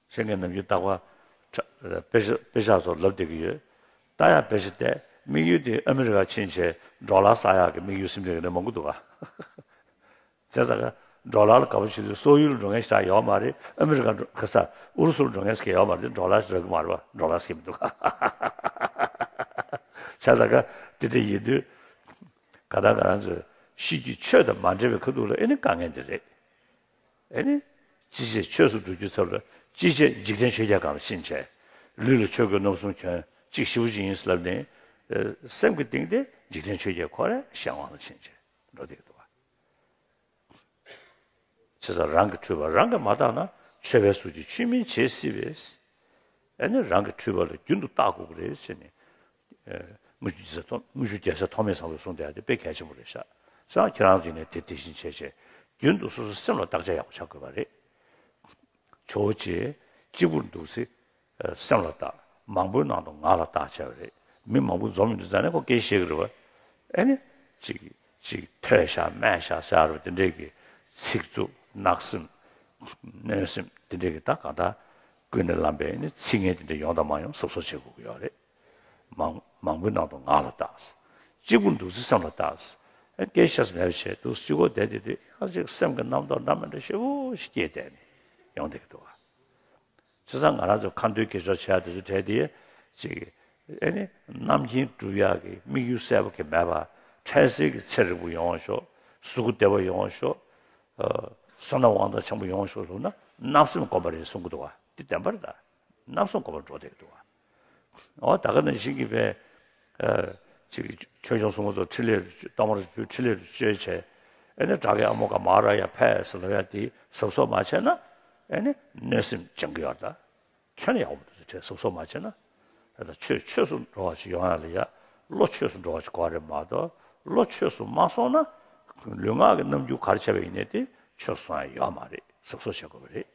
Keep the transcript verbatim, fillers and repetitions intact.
བཤད་མཁན་ནམ་རྒྱུན་རྟག་པར་དཔེ་ཆ་དཔེ་ཆ་སོགས་ལབ་བསྡད་ཀྱི་ཡོད། ད་ཡང་དཔེ་ཆ་བལྟས། དམིགས་ཡུལ་དེ་ཨ་མི་རི་ཀ་ཕྱིན་བྱས་ཌོ་ལར་བསགས་ཡག་གི་དམིགས་ཡུལ་ཟིན་བསྡད་མཁན་མང་པོ་འདུག་ག་བྱས་ཙང་ཀ་ཌོ་ལར་ལ་དགའ་པོ་བྱེད་དུས་སོག་ཡུལ་ལ་འགྲོ་མཁན་ཞིག་ཡོད་མ་རེད། ཨ་མི་རི་ཀ་འགྲོ་ཁ་ས་ཨུ་རུ་སུ་ལ་འགྲོ་མཁན་ཞིག་ཡོད་མ་རེད། ཌོ་ལར་ཞིག་རག་གི་མ་རེད་པ། ཌོ་ལར་ཞིག་མི་འདུག་ག་བྱས་ཙང་ཀ་དེ་འདྲ་ཡིན་དུས་ག་ད་ང་རང་ཚོས་ཤེས་རྒྱུད་ཆོས་དང་མ་འབྲེལ་བའི་ཁ་ཐུག་ལ་ཨེ་ནི་དཀའ་ངལ་འདི་རེད། ཨེ་ནི། ཅི་བྱེད་ཆོས་སུ་འགྲོ་རྒྱུའི་ཚབ་ལ་ཅི་བྱེད་འཇིག་རྟེན་ཆོས་བརྒྱད་སྒང་ལ་ཕྱིན་བྱས། ལུས་ལ་ཆོས་གོས་རྣམ་གསུམ་གྱོན། གཅིག་ཞེ་པོ་ཅིག་ཡིན་ཟེར་ལབ་ནས། ཨ། སེམས་ཀྱི་གཏིང་དེ་འཇིག་རྟེན་ཆོས་བརྒྱད་ཁོ་རའི་གཞན་དབང་ལ་ཕྱིན་བྱས་འགྲོ་བསྡད་ཀྱི་འདུག་བ། བྱས་ཙང་རང་གིས་འཁྲུལ་པ་རང་གིས་མ་བརྟགས་ན། ཆོས་པའི་གཟུགས་ཀྱིས་ཆོས་མིན་བྱེད་སྲིད་པས། ཨེ་ནི་རང་གིས་འཁྲུལ་པ་ལ་རྒྱུན་དུ་བརྟག་དགོས་ཀྱི་རེད་ཟེར་ནས། ཨེ། དངུལ་ཆུ་རྒྱལ་སྲས་ཐོགས་དངུལ་ཆུ་རྒྱལ་སྲས་ཐོགས་མེད་བཟང་པོས་གསུངས་བསྡད་ཡ་དེ་དཔེ་གལ་ཆེན་པོ་རེད་ཤག་བྱས་ཙང་ཁྱེད་རང་ཚོ་ཡིན་ནའི་དེ་དེ་བཞིན་བྱས་བྱས་རྒྱུན་དུ་སོ་སོའི་སེམས་ལ་བརྟག་དཔྱད་ཡག་པོ་བྱ་དགོས་པ་རེད། ཇོ་བོ་རྗེ་གཅིག་པུར་འདུག་སེ་སེམས་ལ་བརྟག་མང་པོའི་ནང་དུ་ང་ལ་བརྟག་བྱས་པ་རེད། མི་མང་པོ་འཛོམས་ཡོང་དུས་ཙང་ནས་ཁོ་སྐད་ཆ་བཤད་ཀྱི་རེད་བ། ཨེ་ནི། ཅིག་ཅིག་ཐོས་ཤག་སྨྲས་ཤག་ཟེར་བ་དེ་འདྲས་ཀྱི་ཚིག་རྩུབ་བརྣག་སེམས། གནོད་སེམས་དེ་འདྲས་ཀྱི་ད་གང་ལྟར་ཀུན་ནས་བསླངས་པའི་ཨེ་ནི་ཚིག་ངན་དེ་འདྲས་ཡོང་དང་མ་ཡོང་གཟབ་གཟབ་བྱེད་དགོས་ཀྱི་ཡོད་རེད། མང་མང་པོའི་ནང་དུ་ང་ལ་བརྟག་གཅིག་པུར་འདུག་སེ་སེམས་ལ་བརྟག་ཨེ་སྐད་ཆ་མེད་པ་བྱས་འདུག་གཅིག་པོ་བསྡད་དེ་དུས་ཡང་ཅིག་སེམས་ཀྱི་རྣམ་རྟོག་འདྲ་མི་འདྲ་ཞེ་པོ་ཞིག་སྐྱེས་བསྡད་ནས་ཡོང་བསྡད་ཀྱི་འདུག་བ། བྱས་ཙང་ང་རང་ཚོ་ཁ་འདོན་གྱི་ཆོག་བྱས་དེ་ཚོ་བྲལ་ཏེ་ཅིག་ཨེ་ནི་རྣམ་མཁྱེན་སྒྲུབ་ཡག་གི་དམིགས་ཡུལ་གསལ་པོ་གི་མེད་པ། འཕྲལ་སེལ་གྱི་ཚེ་རིང་པོ་ཡོང་བ་ཤོག་གཟུགས་པོ་བདེ་བ་ཡོང་བ་ཤོག་ཨ། བསོད་ནམས་དབང་ཐང་ཆེན་པོ་ཡོང་བ་ཤོག་ཟེར་ན་བརྣབ་སེམས་སྒོམ་པ་རེད་གསུང་གི་འདུག་བ། འདི་བདེན་པ་རེད་ད། བརྣབ་སེམས་སྒོམ་པར་འགྲོ་བསྡད་ཀྱི་འདུག་བ། འོ་ད་ག་ནང་བཞིན་གྱི་བས། ཨ། ཅིག་ཆོས་སྐྱོང་སྲུང་མ་ཚོ་ཕྲིན་ལས་གཏོར་མ་རུ་ཕྲིན་ལས་རུ་བཅོལ་བྱས། ཨེ་ནི་བྲག་གི་ཨ་མོ་ག་མ་ར་ཡ་ཕེ་ཟེར་ལབ་ཡ་དེ་གཟབ་གཟབ་མ་བྱས་ན། ཨེ་ནི་གནོད་སེམས་སྦྱང་གི་ཡོད་ད། ཁྱོན་ནས་ཡག་པོ་འདུག་ཟེར་གཟབ་གཟབ་མ་བྱས་ན། ད་ལྟ་ཆོས་ཆོས་སུ་འགྲོ་བ་ཞིག་ཡོང་ཡ་ལ་ཡ། བློ་ཆོས་སུ་འགྲོ་བ་ཞིག་དགོས་རེད་མ་གཏོགས། བློ་ཆོས་སུ་མ་སོང་ན། ལུས་ངག་གི་རྣམ་འགྱུར་ག་རེ་བྱས་པ་ཡིན་ནའི་དེ་ཆོས་སུ་སོང་ཡ་ཡོད་མ་རེད། གཟབ་གཟབ་བྱེད་དགོས་པ་རེད།